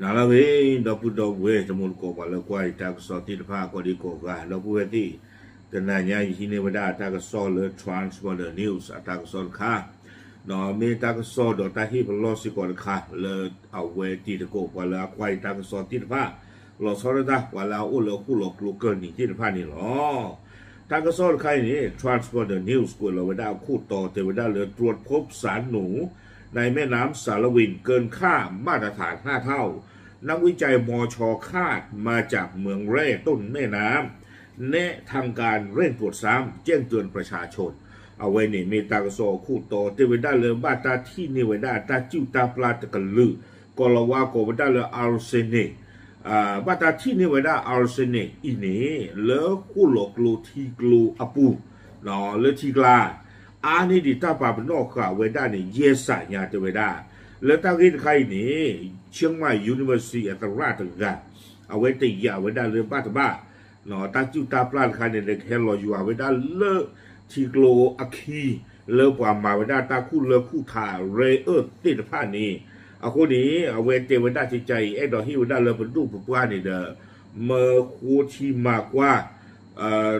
နၤလၢအဂ့ၤ ဒီပုၢ်ဒီဝဲၢ်တံၤသကိး ပှၤလၢကွၢ်ယတၢ်ကစီၣ်သ့ၣ်တဖၣ် ကိးဒံကိးဂၤ ဒီပုၢ်ဝဲၢ်သ့ၣ်, တနၤညါယဟံးန့ၢ်ဝဲဒၣ်တၢ်ကစီၣ်လၢ Trans Border News အတၢ်ကစီၣ်တခါ, ဒီးမ့ၢ်တၢ်ကစီၣ်ဒီးတၢ်ဟ့ၣ်ပလီၢ်စ့ၢ်ကီးတခါ လၢအဝဲတံၤသကိး ပှၤလၢအကွၢ်ယတၢ်ကစီၣ်သ့ၣ်တဖၣ်, လီၤဆီဒၣ်တၢ်ပှၤလၢအအိၣ်လၢဃိၣ်လီၤကျိကၢၢ်နံၤသ့ၣ်တဖၣ်န့ၣ်လီၤ. တၢ်ကစီၣ်တခါအံၤန့ၣ် Trans Border News ကွဲးလီၤဝဲဒၣ်အခိၣ်တီတဲဝဲဒၣ်လၢ ตรวจพบสารหนูในแม่น้ำสาละวินเกินค่ามาตรฐาน ห้าเท่า นักวิจัย มช คาดมาจากเหมืองแร่ต้นแม่น้ำ แนะทางการเร่งตรวจซ้ำ แจ้งเตือนประชาชน အဝဲန့ၣ်မ့ၢ်တၢ်ကစီၣ်အခိၣ်တီတဲဝဲဒၣ်လၢ ဘၣ်တၢ်ထံၣ်န့ၢ်ဝဲဒၣ်တၢ်စုၣ်တၢ်ပျၢ်တကလုာ် ကိးလီၤဝါကိးဝဲဒၣ်လၢ arsenic ဘၣ်တၢ်ထံၣ်န့ၢ်ဝဲဒၣ် arsenic အံၤန့ၣ် လၢဃိၣ်လီၤကျိထံကျိအပူၤ လၢထံကျါ အါန့ၢ်ဒံးတၢ်ပာ်ပနီၣ်ဃာ်ဝဲဒၣ်န့ၣ် ယဲၢ်စးညါတဲဝဲဒၣ်. လၢတၢ်ဂ့ၢ်တခါအံၤန့ၣ် Chiang Mai University အသရၣ်တဂၤ အဝဲတယာ်ဝဲဒၣ်လၢဘၣ်တဘၣ် တၢ်စုၣ်တၢ်ပျၢ်တခါန့ၣ် ကဟဲလီၤယွၤဝဲဒၣ်လၢထံကျိအခံ လၢပှၤမၤဝဲဒၣ်တၢ်ခူၣ်လၢခူၣ်ထး rare earth သ့ၣ်တဖၣ်န့ၣ်, အဃိန့ၣ် အဝဲတဲဝဲဒၣ်ကကါအံၤ အဲၣ်ဒိးဟ့ၣ်ဝဲဒၣ်လၢပဒိၣ်ပပှၢ်န့ၣ်ဒီး မၢဃိထံမၤကွၢ်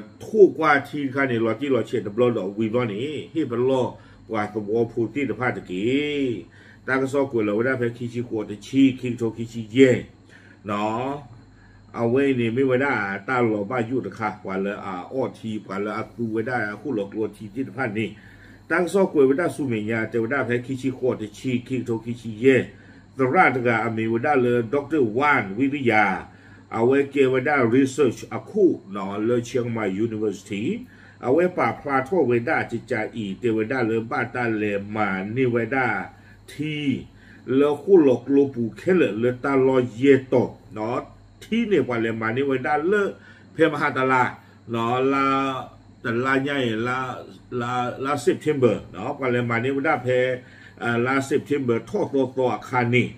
ထိၣ်ကွၢ်ထံတခါန့ၣ် လီၤတံၢ်လီၤဆဲးတဘျီဒီးဝံၤဘျီန့ၣ် ဟ့ၣ်ပလီၢ်ပှၤသဝီဖိသ့ၣ်တဖၣ်တက့ၢ်. တၢ်ကစီၣ်ကွဲးလီၤဝဲဒၣ်ဖဲခံဆံဃိးတဆံ ခံကထိခံဆံယဲၢ် အဝဲအံၤန့ၣ်မ့ၢ်ဝဲဒၣ်တၢ်လီၤဘၣ်ယိၣ်တခါ ပှၤလၢအအီၣ်ထံ ပှၤလၢအသူဝဲဒၣ်ဃိၣ်လီၤကျိထံသ့ၣ်တဖၣ်န့ၣ်, တၢ်ကစီၣ်ကွဲးဝဲဒၣ်ဆူမဲာ်ညါ တဲဝဲဒၣ်ဖဲခံဆံဃိးတဆံ ခံကထိခံဆံယဲၢ် သရၣ်တဂၤအမံၤဝဲဒၣ်လၢ Doctor Wan Wiriya အဝဲကဲဝဲဒၣ် research အခိၣ် လၢ Chiang Mai University အဝဲပာ်ဖျါထီၣ်ဝဲဒၣ်ကကါအံၤ တဲဝဲဒၣ်လၢဘၣ်တၢ်လဲၤမၤန့ၢ်ဝဲဒၣ်ထံ လၢဃိၣ်လီၤကျိပူၤခဲလၢာ်လၢတၢ်လီၢ်ယဲၢ်တီၤ, ထံန့ၣ်ပှၤလဲၤမၤန့ၢ်ဝဲဒၣ်လၢ ဖဲမဟါတလါ လါ တလါညါအံၤ လါ September ပှၤလဲၤမၤန့ၢ်ဝဲဒၣ်ဖဲ လါ September ထီၣ်သီသီအခါန့ၣ်,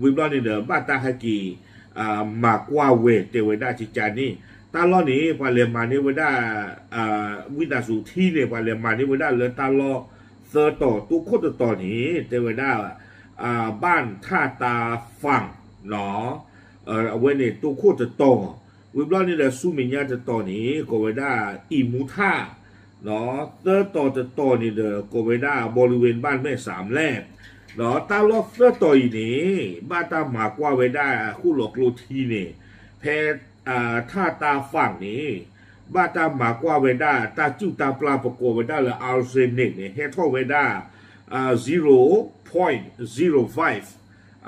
ဝံၤဘျီန့ၣ်ဒီး ဘၣ်တၢ်ဟဲက့ၤ မၤကွၢ်ဝဲတဲဝဲဒၣ်ကကါန့ၣ်, တၢ်လီၢ်န့ၣ် ပှၤလဲၤမၤန့ၢ်ဝဲဒၣ် ဝံသးစူၤထံန့ၣ် ပှၤလဲၤမၤန့ၢ်ဝဲဒၣ်လၢတၢ်လီၢ်သၢတီၤ တိခိၣ်တတီၤန့ၣ် တဲဝဲဒၣ် ဘၣ်ထၣ်တၢ်ဖၣ် အဝဲန့ၣ်တိခိၣ်တတီၤ, ဝံၤဘျီန့ၣ်ဒီးဆူမဲာ်ညါတတီၤန့ၣ် ကိးဝဲဒၣ်အံၤမူထၣ်, သၢတီၤတတီၤန့ၣ်ဒီး ကိးဝဲဒၣ် บริเวณบ้านแม่สามแลบ ဒီးတၢ်လီၢ်သၢတီၤအံၤန့ၣ် ဘၣ်တၢ်မၤကွၢ်ဝဲဒၣ်ဃိၣ်လီၤကျိထံန့ၣ် ဖဲ ထၣ်တၢ်ဖၣ်န့ၣ် ဘၣ်တၢ်မၤကွၢ်ဝဲဒၣ်တၢ်စုၣ်တၢ်ပျၢ်ပကိးဝဲဒၣ်လၢ arsenic န့ၣ် ဟဲထီၣ်ဝဲဒၣ် zero point zero five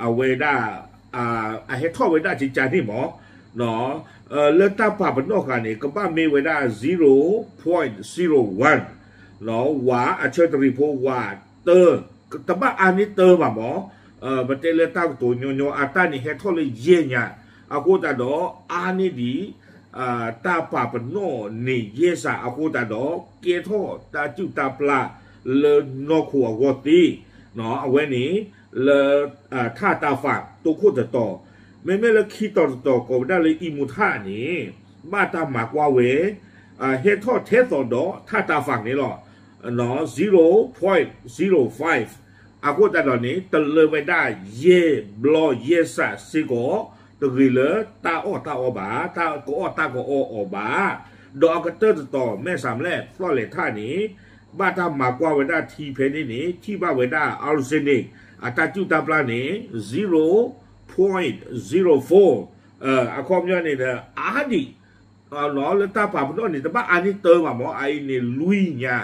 အဝဲဒၣ် အဟဲထီၣ်ဝဲဒၣ်ကကါန့ၣ်မး, လၢတၢ်ပာ်ပနီၣ်ဃာ်န့ၣ် ကဘၣ်မ့ၢ်ဝဲဒၣ် zero point zero one ဝၤအဆၢတရံးဖိဝၤတၢ, တဘၣ်အါန့ၢ်တၢဘၣ်မး, ပတဲလၢတၢ်ကတိၤညီညီ အတၢ်န့ၣ်ဟဲထီၣ်လၢယဲၢ်ညါ, အဃိသတးဒီး အါန့ၢ်ဒံး တၢ်ပာ်ပနီၣ်န့ၣ်ယဲၢ်စးအဃိသတးဒီး ကဲထီၣ်တၢ်စုၣ်တၢ်ပျၢ်လၢနီၢ်ခိအဂီၢ်သ့, အဝဲန့ၣ် လၢ ထၣ်တၢ်ဖၣ်တိခိၣ်တတီၤ, မ့မ့ၢ်လၢခံတီၤတတီၤ ကိးဝဲဒၣ်လၢအံၤမူထၣ်န့ၣ် ဘၣ်တၢ်မၤကွၢ်ဝဲ ဟဲထီၣ်ထဲသိးဒီးထၣ်တၢ်ဖၣ်န့ၣ်လီၤ. zero point zero five အဃိသတးဒီးန့ၣ် တလၢဝဲဒၣ်ယဲၢ်ဘျီယဲၢ်စးစ့ၢ်ကီး, တဂ့ၤလၢတၢ်အီၣ်တၢ်အီဘၣ်, တၢ်ကအီၣ်တၢ်ကအီအီၤဘၣ်, ဒီးအကတၢၢ်တတီၤ မဲၢ်စးမလဲၣ် သီၣ်လဲၤထၣ်န့ၣ် ဘၣ်တၢ်မၤကွၢ်ဝဲဒၣ်ထံဖဲန့ၣ်န့ၣ် ထံၣ်ဘၣ်ဝဲဒၣ် arsenic အတၢ်စုၣ်တၢ်ပျၢ်န့ၣ် zero point zero four အခီပညီန့ၣ်ဒီး အါဒံး လၢတၢ်ပာ်ပနီၣ်န့ၣ် တဘၣ်အါန့ၢ်တၢဘၣ်မး အအံၤန့ၣ်လွံၢ်ညါ,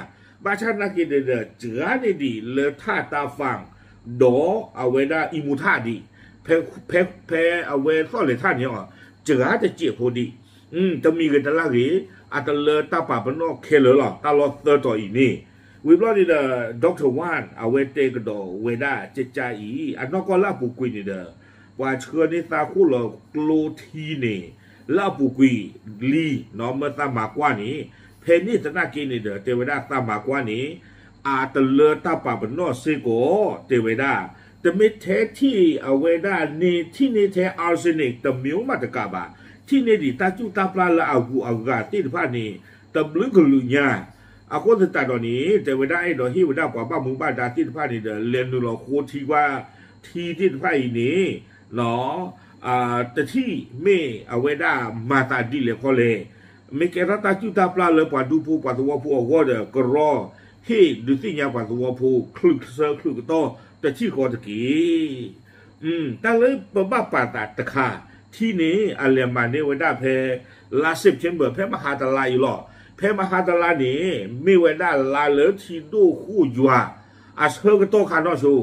ဘၣ်ဆၣ်သနာ်က့ဒီး စှၤန့ၢ်ဒံးလၢထၣ်တၢ်ဖၣ် ဒီးအဝဲဒၣ်အံၤမူထၣ်ဒံး, ဖဲအဝဲသီၣ်လဲၤထၣ်န့ၣ် စှၤတစဲးဖိဒံး, တမံၤဂ့ၤတလၢ်ဂ့ၤ အတလၢတၢ်ပာ်ပနီၣ်ခဲလၢာ်လီၤ တၢ်လီၢ်သၢတီၤအံၤန့ၣ်, ဝံၤဘျီန့ၣ်ဒီး Doctor Wan အဝဲတဲကဒီးဝဲဒၣ်ကကါအံၤ အနီၢ်ကီၢ်လၢအပူၤကွံာ်န့ၣ်ဒီး ပှၤဆှၢန့ၢ်သးဃိၣ်လီၤကျိထံန့ၣ် လၢအပူၤကွံာ်လံ မၢသးမၤကွၢ်န့ၣ်, ဖဲန့ၣ်သနာ်က့န့ၣ်ဒီး တဲဝဲဒၣ်သးမၤကွၢ်န့ၣ် အတလၢတၢ်ပာ်ပနီၣ်စ့ၢ်ကီး တဲဝဲဒၣ်, တမ့ၢ်ထဲထံၣ်အဝဲဒၣ်န့ၣ် ထံၣ်န့ၢ်ထဲ arsenic တမံၤမးတကးဘၣ်, ထံၣ်န့ၢ်ဒံးတၢ်စုၣ်တၢ်ပျၢ်လၢအဂုၤအဂၤသ့ၣ်တဖၣ်န့ၣ် တဘျုးကလုာ်ညါ, အဃိသတးဒီးန့ၣ် တဲဝဲဒၣ်အဲၣ်ဒိးဟ့ၣ်ဝဲဒၣ်ပှၤဘၣ်မူဘၣ်ဒါသ့ၣ်တဖၣ်န့ၣ်ဒီး လဲၤနုာ်လီၤဃိထံကွၢ်ထံသ့ၣ်တဖၣ်အံၤန့ၣ် လီၤ တထံၣ်မ့ၢ်အဝဲဒၣ်မၤသးဒ်လဲၣ်ခီလဲၣ်, မ့ၢ်ကဲထီၣ်တၢ်စုၣ်တၢ်ပျၢ်လၢပှၤဒူဖိပှၤသဝီဖိအဂီၢ်ဒီး ကရီဟ့ၣ်ဒုးသ့ၣ်ညါပှၤသဝီဖိ ချုးဆၢချုးကတီၢ်တထံၣ်ဃီတက့ၢ်. တၢ်လၢပဘၣ်ပာ်သးတခါ, ထံန့ၣ် အလဲၤမၤန့ၢ်ဝဲဒၣ်ဖဲ လါ September ဖဲမဟါတလါအံၤလီၤ. ဖဲမဟါတလါန့ၣ် မ့ၢ်ဝဲဒၣ်လါလၢထံဒိၣ်ဃိၣ်ယွၤ အဆၢကတီၢ်ခါနီၢ်ဆိ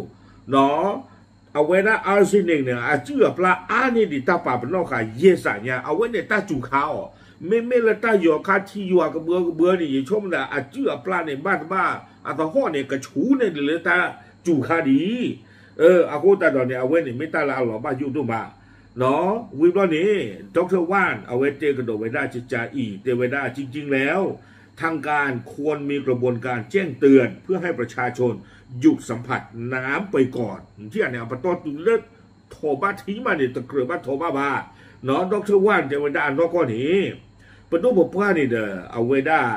အဝဲဒၣ် arsenic န့ၣ် အစုၣ်အပျၢ်အါန့ၢ်ဒံးတၢ်ပာ်ပနီၣ်ဃာ်ယဲၢ်စးညါ, အဝဲန့ၣ်တၢ်စူၤခါအီၤ, မ့မ့ၢ်လၢတၢ်ယီၤခါထံယွၤကဘၢကဘၢန့ၣ် ယဆိကမိၣ်ဒၣ် အစုၣ်အပျၢ်န့ၣ် ဘၣ်တဘၣ်အသဟီၣ်န့ၣ် ကဆူၣ်န့ၢ်ဒံးလၢတၢ်စူၤခါဒံး, အဃိသတးဒီးန့ၣ် အဝဲန့ၣ်မ့ၢ်တၢ်လၢအလီၤဘၣ်ယိၣ်ဒိၣ်မး ဝံၤဘျီန့ၣ် Doctor Wang အဝဲတဲကဒီးဝဲဒၣ်ကကါအံၤ တဲဝဲဒၣ် จริงๆแล้ว ทางการควรมีกระบวนการแจ้งเตือนเพื่อให้ประชาชนหยุดสัมผัสน้ำไปก่อน ထံၣ်န့ၣ် အပတီၢ်တုၤလၢ ထိးဘၣ်ထံမးန့ၣ် တကြၢးဘၣ်ထိးဘၣ်ဘၣ်, Doctor Wang တဲဝဲဒၣ်အနီၢ်ကီၢ်န့ၣ် ပဒိၣ်ပပှၢ်န့ၣ်ဒီး အဝဲဒၣ်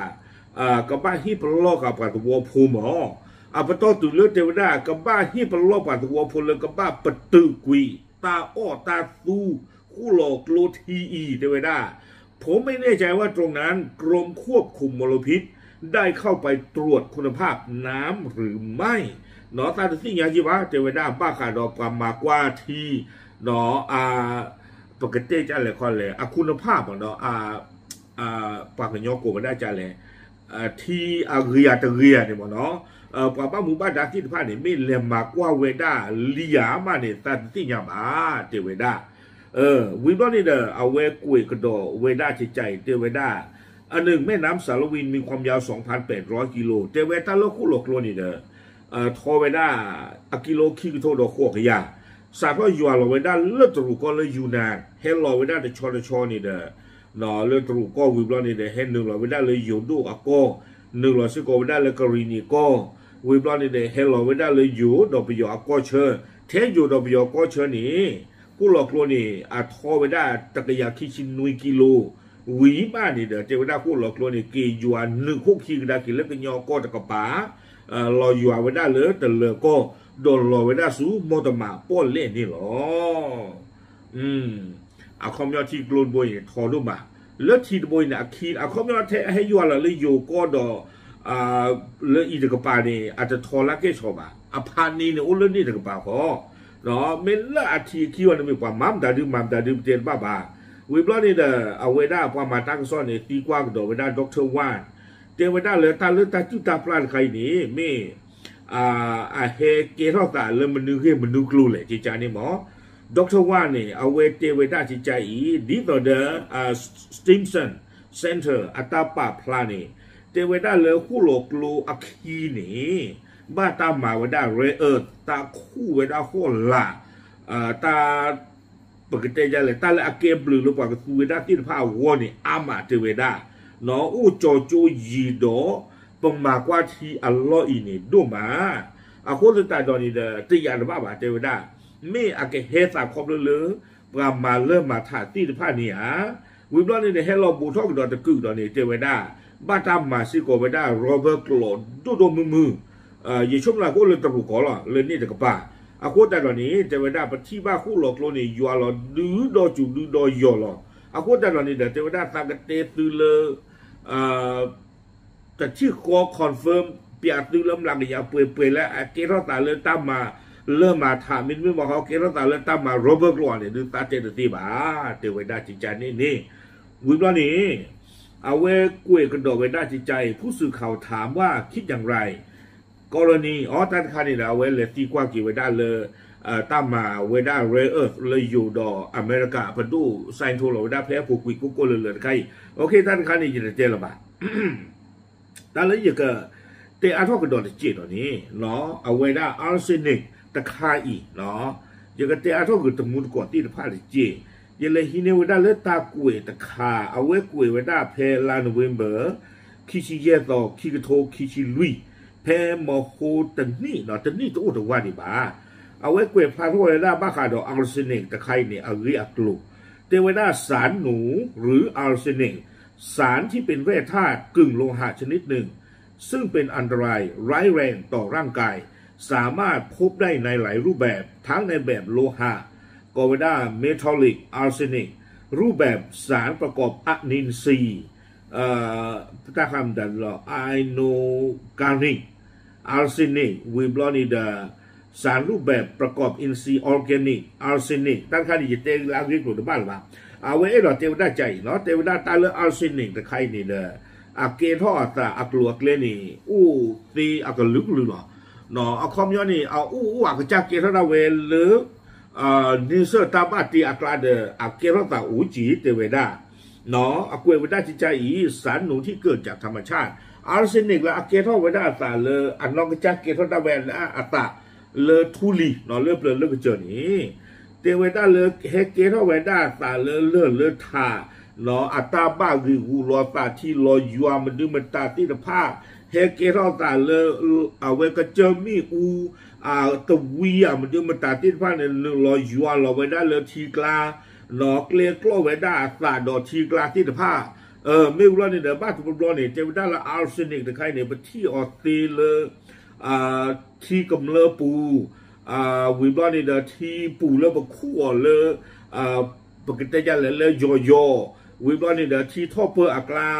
ကဘၣ်ဟ့ၣ်ပလီၢ်ဃာ်ပှၤသဝီဖိမး, အပတီၢ်တုၤလၢတဲဝဲဒၣ် ကဘၣ်ဟ့ၣ်ပလီၢ်ပှၤသဝီဖိလၢကဘၣ်ပတုာ်ကွံာ် တၢ်အီၣ်တၢ်သူ ဃိၣ်လီၤကျိထံအံၤ တဲဝဲဒၣ် ผมไม่แน่ใจว่าตรงนั้น กรมควบคุมมลพิษ ได้เข้าไปตรวจคุณภาพน้ำหรือไม่ သးတသ့ၣ်ညါက့ၤဘၣ် တဲဝဲဒၣ် ဘၣ်ဃးဒီးပှၤမၤကွၢ်ထံ ပကတဲဒ်လဲၣ်ခီလဲၣ် အ คุณภาพ မးနီၤ ပှၤကညီကိးဝဲဒၣ်ဒ်လဲၣ် ထံအဂ့ၤဧါတဂ့ၤဧါန့ၣ်မးနီၤ ပှၤဘၣ်မူဘၣ်ဒါသ့ၣ်တဖၣ်န့ၣ် မ့ၢ်လဲၤမၤကွၢ်ဝဲဒၣ်လံဧါမးန့ၣ် သးတသ့ၣ်ညါဘၣ် တဲဝဲဒၣ် ဝံၤဘျီန့ၣ်ဒီး အဝဲကွဲးကဒီးဝဲဒၣ်ကကါအံၤ တဲဝဲဒၣ် အနုာ် แม่น้ำสาลวิน มีความยาว สองพันแปดร้อยกิโล တဲဝဲတၢ်လၢဃိၣ်လီၤကျိန့ၣ်ဒီး ထီဝဲဒၣ် အကံလိခံကထိဒီးဃိးကယၤ စးထီၣ်ယွၤလီၤဝဲဒၣ်လၢတရူးကီၢ်လၢယူနၤ ဟဲလီၤဝဲဒၣ်တဆီတဆီန့ၣ်ဒီး လၢတရူးကီၢ်ဝံၤဘျီန့ၣ်ဒီး ဟဲနုာ်လီၤဝဲဒၣ်လၢယိၤဒိၣ်အကီၢ် နုာ်လီၤစ့ၢ်ကီးဝဲဒၣ်လၢကရံၣ်နံၤကီၢ် ဝံၤဘျီန့ၣ်ဒီး ဟဲလီၤဝဲဒၣ်လၢယိၤဒီးပယီၤအကီၢ်ဆၢ ထဲယိၤဒီးပယီၤကီၢ်ဆၢန့ၣ် ဃိၣ်လီၤကျိန့ၣ် အထီဝဲဒၣ်တကယၤခံဆံနွံကံလိ ဝံၤမးန့ၣ်ဒီး တဲဝဲဒၣ်ဃိၣ်လီၤကျိန့ၣ် က့ၤယွၤနုာ်ခိၣ်ခံကဒါက့ၤလၢကညီကီၢ်တကပၤ လီၤယွၤဝဲဒၣ်လၢတလၢၤကီၢ် ဒီးလီၤဝဲဒၣ်ဆူမီၢ်တမးပီၣ်လဲၣ်န့ၣ်လီၤ. အခီပညီထံကျိတဘိအံၤန့ၣ် ထီဒိၣ်မး လၢထံတဘိအံၤန့ၣ် အခံ အခီပညီထဲအဟဲယွၤလီၤလၢယိၤကီၢ်ဒီး လၢအံၤတကပၤန့ၣ် အတထီလၢကဲၣ်ဆိးဘၣ် အဖးန့ၣ်န့ၣ် အိၣ်လၢန့ၣ်တကပၤဃီ မ့ၢ်လၢအထံအခံအီၤန့ၣ်မ့ၢ်ပှၤမၤမတၤဒုမၤမတၤဒုပတဲတဘၣ်ဘၣ်. ဝံၤဘျီန့ၣ်ဒီး အဝဲဒၣ်ပှၤမၤတၢ်ကစီၣ်န့ၣ်သံကွၢ်ကဒီးဝဲဒၣ် Doctor Wang တဲဝဲဒၣ်လၢတၢ်လၢတၢ်စုၣ်တၢ်ပျၢ်တခါအံၤန့ၣ် မ့ၢ် အဟဲကဲထီၣ်သးလၢမနုၤဂ့ၢ်မနုၤကျိၤလဲၣ် ကကါန့ၣ်မး Doctor Wang န့ၣ် အဝဲတဲဝဲဒၣ်ကကါအံၤ ဒ်သိးဒီး Stimson Center အတၢ်ပာ်ဖျါန့ၣ် တဲဝဲဒၣ်လၢဃိၣ်လီၤကျိအခံန့ၣ် ဘၣ်တၢ်မၤဝဲဒၣ် rare earth တၢ်ခူၣ်ဝဲဒၣ်ဃိၣ်လာ် တၢ် ပကတဲဒ်လဲၣ် တၢ်လၢအကဲဘျုးလၢပှၤကသူဝဲဒၣ်သ့ၣ်တဖၣ်အဂီၢ်န့ၣ် အါမးတဲဝဲဒၣ် အိၣ်ကၠီကၠိယံၤဒီး ပမၤကွၢ်ထံအလီၢ်အံၤန့ၣ်ဒိၣ်မး အဃိသတးဒီးန့ၣ်ဒီး တယာ်တဘၣ်ဘၣ်တဲဝဲဒၣ် မ့ၢ်အကဟဲသးခီဖျိလၢ ပှၤမၤလၢမၤထးသ့ၣ်တဖၣ်န့ၣ်ဧါ ဝံၤဘျီန့ၣ်ဒီး ဟဲလီၤဘူးထီၣ်ကဒီးတကုာ်ဒီးန့ၣ် တဲဝဲဒၣ် ဘၣ်တၢ်မၤစ့ၢ်ကီးဝဲဒၣ် rubber ကျိးဒိၣ်ဒိၣ်မုၢ်မုၢ် ယဆိကမိၣ်လၢကအိၣ်လၢတရူးကီၢ်လီၤ လၢန့ၣ်တကပၤ အဃိသတးဒီးန့ၣ် တဲဝဲဒၣ် ပထံၣ်ဘၣ်ဃိၣ်လီၤကျိန့ၣ် ယွၤလီၤဒုဒီးစူၤဒုဒီးယီၤလီၤ အဃိသတးဒီးန့ၣ်ဒီး တဲဝဲဒၣ်သးကတဲသုလၢ တထံၣ်ဃီ confirm ပျးသုလၢမျးကယၤပှဲၤပှဲၤလၢအကဲထီၣ်သးလၢတၢ်မၤလၢမၤထး မ့တမ့ၢ်ဘၣ်ဃီ ကဲထီၣ်သးလၢတၢ်မၤ rubber ကျိးန့ၣ် ဒုးသးတဲတသ့ဘၣ် တဲဝဲဒၣ်ကကါန့ၣ်န့ၣ် ဝံၤဘျီန့ၣ် အဝဲကွဲးကဒီးဝဲဒၣ်ကကါအံၤ ผู้สื่อข่าวถามว่าคิดอย่างไร กรณี အတၢ်တခါန့ၣ်ဒီး အဝဲလဲၤသံကွၢ်က့ၤဝဲဒၣ်လၢ တၢ်မၤဝဲဒၣ် rare earth လၢယိၤဒီးအမဲရကၤ ပဒိၣ် sign ထိလီၤဝဲဒၣ်ဖဲအပူၤကွံာ်ကိၣ်ကိၣ်လၢလၢတခါအံၤ okay တၢ်တခါန့ၣ် ယတတဲလၢၤဘၣ် တၢ်လၢယက တဲအါထီၣ်ကဒီးတစဲးဒီးန့ၣ် အဝဲဒၣ် arsenic တခါအံၤ ယကတဲအါထီၣ်ကတမူတကိးသ့ၣ်တဖၣ်တစဲး ယလဲၤဟံးန့ၢ်ဝဲဒၣ်လၢတၢ်ကွဲးတခါ အဝဲကွဲးဝဲဒၣ်ဖဲလါ November ခံဆံယဲၢ်သီ ခံကထိခံဆံလွံၢ် ဖဲမဟိတနံၣ် တနံၣ်တအိၣ်တဝၢ်ဒံးဘၣ် အဝဲကွဲးဖျါထီၣ်ဝဲဒၣ်ဘၣ်ဃးဒီး arsenic တခါအံၤန့ၣ် အဂ့ၢ်အကျိၤ တဲဝဲဒၣ် สารหนู หรือ arsenic สารที่เป็นแร่ธาตุกึ่งโลหะชนิดหนึ่ง ซึ่งเป็นอันตรายร้ายแรงต่อร่างกาย สามารถพบได้ในหลายรูปแบบ ทั้งในแบบโลหะ ကိးဝဲဒၣ် metallic arsenic รูปแบบสารประกอบอะนินทรีย์ တၢ်ဃးမတၤလီၤ inorganic arsenic ဝံၤဘျီန့ၣ်ဒီး สารรูปแบบประกอบอินทรีย์ organic arsenic တၢ်တခါန့ၣ် ယတဲလၢအဂ့ၢ်ကျိၤတဘၣ်လၢၤဘၣ်. အဝဲအဲၣ်ဒိးတဲဝဲဒၣ်ကါအံၤနီၤ တဲဝဲဒၣ်တၢ်လၢ arsenic တခါအံၤန့ၣ်ဒီး အကဲထီၣ်အသးအကျိၤအကျဲန့ၣ် အိၣ်သ့အကလုာ်ကလုာ်လီၤ. အခီပညီန့ၣ် အအိၣ်အိၣ်အကစၢ်ကဲထီၣ်ဒၣ်ဝဲလၢ န့ဆၢၣ်တၢ်ဘၣ်တ့အကျါဒီး အကဲထီၣ်သးအိၣ်က့ၤတဲဝဲဒၣ် အကွဲးဝဲဒၣ်ကကါအံၤ สารหนุนที่เกิดจากธรรมชาติ arsenic လၢအကဲထီၣ်ဝဲဒၣ်အသးလၢအနီၢ်ကစၢ်ကဲထီၣ်ဒၣ်ဝဲလၢအသးလၢထူလံၤ လၢပျၢၤလၢကစၢၢ်န့ၣ် တဲဝဲဒၣ်လၢဟဲကဲထီၣ်ဝဲဒၣ်အသးလၢလၢၢ်လၢထး အတၢ်ဘၣ်ဂ့ၢ်ဂူာ်လီၤသးထံလီၤယွၤမဒုမတၤသ့ၣ်တဖၣ် ဟဲကဲထီၣ်သးလၢ အဝဲကစၢၢ်မ့ၣ်အူ တဝံဧါမဒုမတၤသ့ၣ်တဖၣ်န့ၣ် နုာ်လီၤယွၤလီၤဝဲဒၣ်လၢထံကျါ နီၢ်ကျဲကျီၢ်ဝဲဒၣ်အသးဒီးထံကျါသ့ၣ်တဖၣ် မ့ၢ်ဝံၤလီၤန့ၣ်ဒီး ဘၣ်တဘျီဘျီန့ၣ် တဲဝဲဒၣ်လၢ arsenic တခါအံၤန့ၣ် ပထံၣ်အီၤသ့လၢ ထံကမျၢၢ်ပူၤ ဝံၤဘျီန့ၣ်ဒီး ထံပူၤလၢပခူၣ်အီၤလၢ ပကတဲဒ်လဲၣ်လၢယီၤယီၤ ဝံၤဘျီန့ၣ်ဒီး ထံထီၣ်ပၢၢ်အကျါ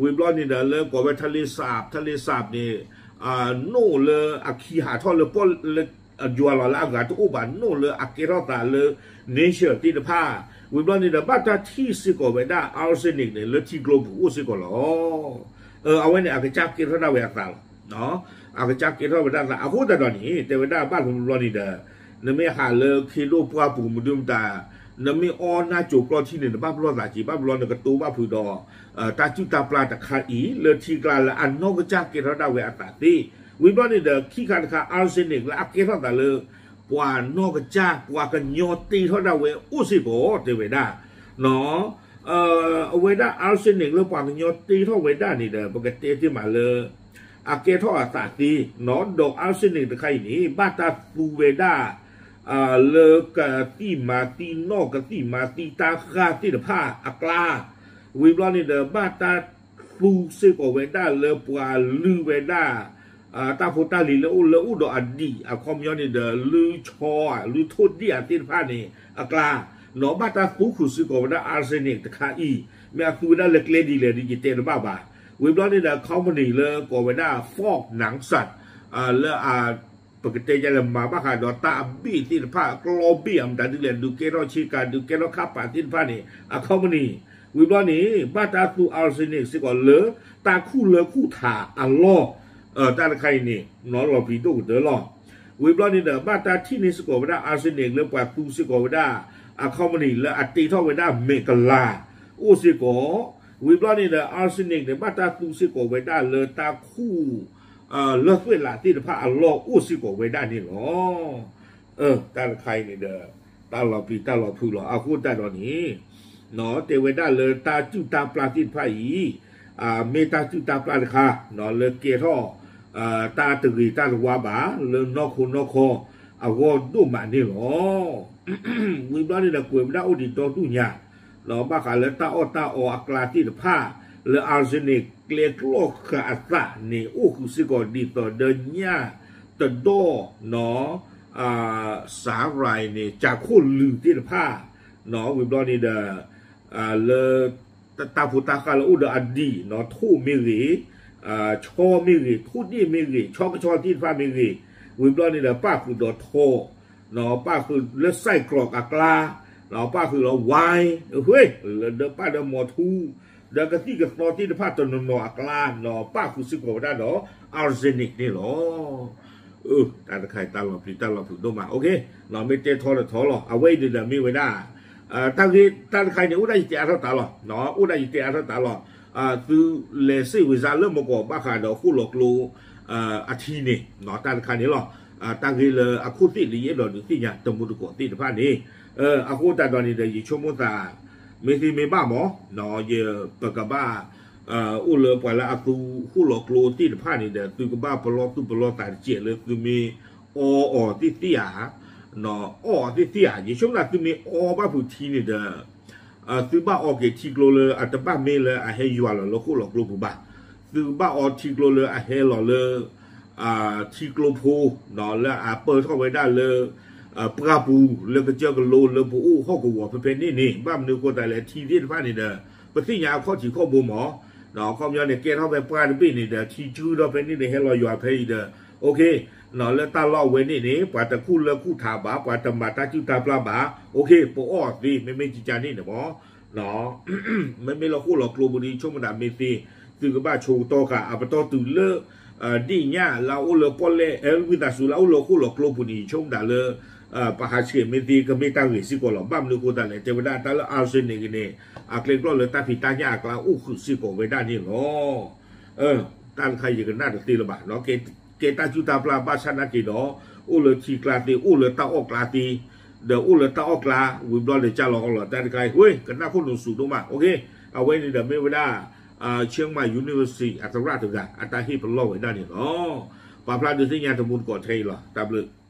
ဝံၤဘျီန့ၣ်ဒီး လၢကိးဝဲ ทะเลสาบ ทะเลสาบ န့ၣ် နိၣ်လၢအခံဟးထီၣ်လၢပီၣ်လၢ ယွၤလီၤလၢအဂၤတအိၣ်ဘၣ် နိၣ်လၢအကဲထီၣ်သးလၢ nature သ့ၣ်တဖၣ် ဝံၤဘျီန့ၣ်ဒီး ဘၣ်တၢ်ထံၣ်စ့ၢ်ကီးဝဲဒၣ် arsenic န့ၣ် လၢထံကျိပူၤအိၣ်စ့ၢ်ကီးလီၤ. အဝဲန့ၣ် အကစၢ်ကဲထီၣ်ဒၣ်ဝဲအသးလီၤ. အကစၢ်ကဲထီၣ်ဝဲဒၣ်သး အဃိသတးဒီးန့ၣ် တဲဝဲဒၣ်ဘၣ်တဘျီဘျီန့ၣ်ဒီး နမ့ၢ်ဟးလၢခ့ဒိၣ်ပှၢ်ပူၤမဒုမတၤ နမ့ၢ်အီနၢ်စိၤကျီထံန့ၣ် နဘၣ်ပလီၢ်သးက့ၤ ဘၣ်ပလီၢ်နကတိဘၣ်ဖုးဒီး တၢ်စုၣ်တၢ်ပျၢ်တခါအံၤ လၢထံကျါလၢအနီၢ်ကစၢ်ကဲထီၣ်ဒၣ်ဝဲအသးသ့ ဝံၤဘျီန့ၣ်ဒီး ခံခါတခါ arsenic လၢအကဲထီၣ်သးလၢ ပှၤနီၢ်ကစၢ် ပှၤကညီတ့ထီၣ်ဒၣ်ဝဲအိၣ်စ့ၢ်ကီး တဲဝဲဒၣ် အဝဲဒၣ် arsenic လၢပှၤကညီတ့ထီၣ်ဝဲဒၣ်န့ၣ်ဒီး ပကတဲတ့ၢ်မးလၢ အကဲထီၣ်အသးသ့ ဒီး arsenic တခါအံၤန့ၣ် ဘၣ်တၢ်သူဝဲဒၣ် လၢကသံၣ်မၤသံနီၣ် ကသံၣ်မၤသံတၢ်ဃၢ်သ့ၣ်တဖၣ်အကျါ ဝံၤဘျီန့ၣ်ဒီး ဘၣ်တၢ်သူစ့ၢ်ကီးဝဲဒၣ်လၢပှၤလုၢ်ဝဲဒၣ် တၢ်ဖိတၢ်လံၤလၢအိၣ်လၢအိၣ်ဒီးအဒံၣ် အခီပညီန့ၣ်ဒီး လုၢ်ဆီဧါ လုၢ်ထိၣ်ဒံၣ်ဧါသ့ၣ်တဖၣ်န့ၣ် အကျါ ဒီးဘၣ်တၢ်သူဃုာ်စ့ၢ်ကီးဝဲဒၣ် arsenic တခါအံၤ မ့ၢ်အသူဝဲဒၣ်လၢကျဲဒ်လဲၣ်ဒီး ယတဲတဘၣ်ဘၣ်. ဝံၤဘျီန့ၣ်ဒီး company လၢကိးဝဲဒၣ် Ford နၢစၢၣ် လၢအ ပကတဲယလဲၣ် မၤဘၣ်ဃးဒီးတၢ်အဘ့ၣ်သ့ၣ်တဖၣ် ကျီဘ့ၣ်အမတၤဒ်လဲၣ် ဒုးကဲထီၣ်ဆ့ကၤ ဒုးကဲထီၣ်ခါပာ်သ့ၣ်တဖၣ်န့ၣ် အ company ဝံၤဘျီန့ၣ် ဘၣ်တၢ်သူ arsenic စ့ၢ်ကီးလၢ တၢ်ခူၣ်လၢခူၣ်ထးအလီၢ် တၢ်တခါအံၤန့ၣ် နီၢ်လီၤပျံၤဒိၣ်ကတၢၢ်လီၤ. ဝံၤဘျီန့ၣ်ဒီး ဘၣ်တၢ်ထံၣ်န့ၢ်စ့ၢ်ကီးဝဲဒၣ် arsenic လၢပှၤသူစ့ၢ်ကီးဝဲဒၣ် အ company လၢအတ့ထီၣ်ဝဲဒၣ်မဲာ်ကလၤ အိၣ်စ့ၢ်ကီး ဝံၤဘျီန့ၣ်ဒီး arsenic န့ၣ် ဘၣ်တၢ်သူစ့ၢ်ကီးဝဲဒၣ်လၢတၢ်ခူၣ် လၢသွဲၣ်လးသ့ၣ်တဖၣ်အလီၢ်အိၣ်စ့ၢ်ကီးဝဲဒၣ်န့ၣ်လီၤ. တၢ်တခါအံၤန့ၣ်ဒီး တၢ်လီၤပျံၤတၢ်လီၤဖုးလီၤ. အဃိသတးဒီးန့ၣ် တဲဝဲဒၣ်လၢတၢ်စုၣ်တၢ်ပျၢ်သ့ၣ်တဖၣ်အံၤ မ့ၢ်တၢ်စုၣ်တၢ်ပျၢ်တခါ လၢကဲထီၣ် တၢ်တဂ့ၤတၢ်တဝါဘၣ် လၢနီၢ်ခိနီၢ်ခီအဂီၢ်ဒိၣ်မးန့ၣ်လီၤ. ဝံၤဘျီန့ၣ်ဒီး ကွဲးဝဲဒၣ်အိၣ်ဒံးဒီဒူၣ်ညါ ဘၣ်ဃးလၢတၢ်အီၣ်တၢ်အီအကျါသ့ၣ်တဖၣ် လၢ arsenic ကျဲကျီဃာ်အသးန့ၣ် အိၣ်ဃုာ်စ့ၢ်ကီးဒ်သိးဒီးညၣ်တဒီၣ် စၤရၤန့ၣ် ကၠးခိၣ်လုာ်သ့ၣ်တဖၣ် ဝံၤဘျီန့ၣ်ဒီး လၢ တၢ်ဖိတၢ်ဃၢ်လၢအိၣ်ဒီးအဒံၣ် ထိၣ်မ့ၢ်ဂ့ၤ ဆီမ့ၢ်ဂ့ၤ ထိၣ်ဒ့ၣ်မ့ၢ်ဂ့ၤ ဆီကဆီသ့ၣ်တဖၣ်မ့ၢ်ဂ့ၤ ဝံၤဘျီန့ၣ်ဒီး ပၣ်ဃုာ်ဒီးထီ ပၣ်ဃုာ်လၢ cyclone အကျါ ပၣ်ဃုာ်လီၤ ဝါ ဝ့ၢ် လၢဒၢပၣ်ဒီးမီၤထူ ဒီးကသံၣ်ကသီသ့ၣ်တဖၣ်တနီၤနီၤအကျါ ပၣ်ဃုာ်စ့ၢ်ကီးဝဲဒၣ်ဒီး arsenic န့ၣ်လီၤ. တၢ်တခါအံၤတၢ်လီၤပျံၤတၢ်လီၤဖုးဒိၣ်မး မ့ၢ်တဲထီတထီလီၤ. အဝဲအံၤန့ၣ်ဒီးမ့ၢ်ဝဲဒၣ် တၢ်ဂ့ၢ်တၢ်တခါအံၤန့ၣ် အိၣ်ဒၣ်ယတဲအါထီၣ်တၢ်လီၤ. အိၣ်ဒၣ်ယတဲအါထီၣ်တၢ်လီၤ. သုလဲၤစ့ၣ်ဝံၤစါလၢမကီးဘၣ်ဃးဒီးဃိၣ်လီၤကျိ အထံန့ၣ် တၢ်တခါန့ၣ်လီၤ. တၢ်ဂ့ၢ်လၢအခိၣ်သ့ၣ်လၢယအဲၣ်ဒိးဒုးသ့ၣ်ညါတမူတကိးသ့ၣ်တဖၣ်န့ၣ် အဃိသတးဒီးန့ၣ်ဒီး ယဆိကမိၣ်သး မ့ၢ်သ့မ့ၢ်ဘၣ်မး ယပကဘၣ် အိၣ်လၢပှၤလၢအသူဃိၣ်လီၤကျိသ့ၣ်တဖၣ်န့ၣ်ဒီး သုကဘၣ်ပလီၢ်သူၣ်ပလီၢ်သးတစဲးလၢသုမ့ၢ်အီအီၤသ့ၣ်သ့ၣ်ဧါ အီအီၤသ့ၣ်သ့ၣ်ဧါ ယဆိကမိၣ်သးသုမ့ၢ်အီဘၣ်ဖုးထံန့ၣ်ဒီး သုဘၣ်အီက့ၤထံကျိလၢအတဘၣ်မ့ၢ်လၢအဟဲယွၤလီၤလၢဃိၣ်လီၤကျိပူၤဘၣ်. သုဘၣ်အီထံကျိလၢအဟဲလီၤလၢ ထံကျိဖိ လၢအပၢၢ်ထီၣ်ဝဲဒၣ်လၢ ပှၢ်ပူၤလၢကစၢၢ်ကလိလၢပအိၣ်ဟီၣ်ကဝီၤဖဲဖဲန့ၣ်န့ၣ် ဘၣ်မနုၤအဃိသတးလဲၣ် ထံသ့ၣ်တဖၣ်န့ၣ်ဒီး ပသ့ၣ်ညါအခီၣ်ထံးခီၣ်ဘိမး, အခီပညီန့ၣ် ကဲထီၣ်ဖဲပှၢ်တဘ့ၣ်န့ၣ်ဒီး ထံစုဒီးဖဲန့ၣ်ဒီး ဟဲလီၤယွၤဖဲအံၤဒီး လၢတၢ်လီၢ်အဝဲန့ၣ်န့ၣ် ပှၤတခူၣ်လၢခူၣ်ထးဘၣ်, ပှၤတမၤတၢ်စုၣ်တၢ်ပျၢ်ဘၣ်, ပအီၣ်သ့ မ့မ့ၢ်ကကန့ၣ်န့ၣ်မး မ့မ့ၢ်လၢဃိၣ်လီၤကျိပူၤဒီး ယဆိကမိၣ်ဒၣ်မ့ၢ်သ့ သုကဘၣ်ဆိကတီၢ်ဃာ် အပတီၢ်တုၤလၢ ဒ့ၣ်ညၣ်လၢအအိၣ်လၢပီၣ်လဲၣ် ဝံသးစူၤလၢအအိၣ်လၢဃိၣ်လီၤကျိပူၤန့ၣ် ယဆိကမိၣ်ဒၣ်လၢ ပဟးဆှဲးမ့ၢ်သ့ကမ့ၢ်တၢ်ဂ့ၤစ့ၢ်ကီးလီၤ. ဘၣ်မနုၤအဃိသတးလဲၣ် တဲဝဲဒၣ်တၢ်လၢ arsenic န့ၣ် အကျဲကျီၢ်လၢတၢ်ဖံးတၢ်ညၣ်အကျါအိၣ်ဃုာ်စ့ၢ်ကီးဝဲဒၣ်န့ၣ်လီၤ. တၢ်တခါယကနၣ်တသ့လၢၤဘၣ် ကဲတၢ်စုၣ်တၢ်ပျၢ်ဘၣ်ဆၣ်နာ်က့ၤဒီး အိၣ်လၢထံကျါသ့ အိၣ်လၢတၢ်အီၣ်ကျါသ့, ဒီးအိၣ်လၢတၢ်အီၣ်ကျါ ဝံၤဘျီဒီးကၢ်လီၤအီလီၤ တၢ်တခါအံၤ ဝ့ၢ်ကနၣ်ခိၣ်နူာ်စူၤဒိၣ်မး အဝဲန့ၣ်ဒီးမ့ၢ်ဝဲဒၣ် Chiang Mai University အသရၣ်တဂၤ အတၢ်ဟ့ၣ်ပလီၢ်ဝဲဒၣ်န့ၣ်လီၤ. ပာ်ဖျါဒုးသ့ၣ်ညါတမူတကိးထဲအံၤလီၤ. တၢ်ဘျုး